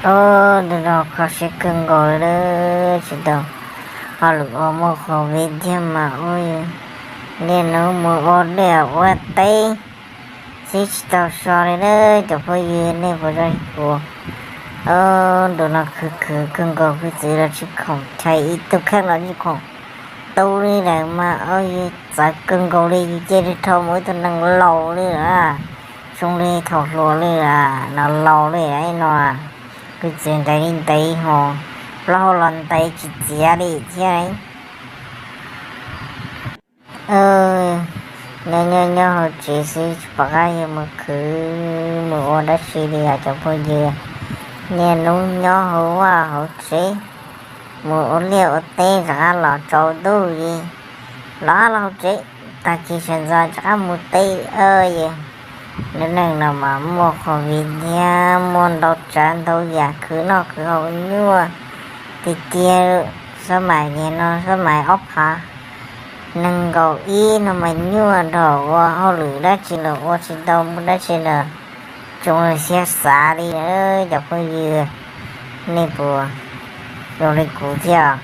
Ub, ntu no kho siab kawg nkaus li, tsis tau hauj lwm ua muaj covid thiab mas ub, niaj hnub mus ua liaj ua teb xwb tsis tau so li na cov phooj ywg, nej puas zoo li kuv? Ub, ntu no khwv khwv kawg nkaus, kuv txiv los tsis khoom, chais ib tug kheej los tsis khoom tu li lawm mas ub, yus txawv kawg nkaus li, yus cia li dhau mus ib tug neeg laus li lawm, zoo li thaum hluas li lawm, laus li lawm no. Kuv txiv ntev li ntev ho, plaub hau los ntev tsis txiav li thiab. Nyob nyob nyob hauv tsev xwb tsis pom qab yuav mus khwv mus ua dab tsi li os cov phooj ywg. Niaj hnub nyob hauv vaj hauv tsev, mus ua liaj ua teb rov qab los tsaus ntuj li, los qab los hauv tsev, tag kis sawv ntxov rov qab mus teb. Lub neej no mas muaj covid thiab muaj ntau tsav ntau yam khwv noj khwv haus nyuaj tiag tiag. Xab mais no xab mais ob phav nees nkaum ib no mas nyuaj nrog ua hauj lwm dab tsi los ua tsis tau, muaj dab tsi los tsis zoo siab xav li na cov phooj ywg, nej puas zoo li kuv thiab?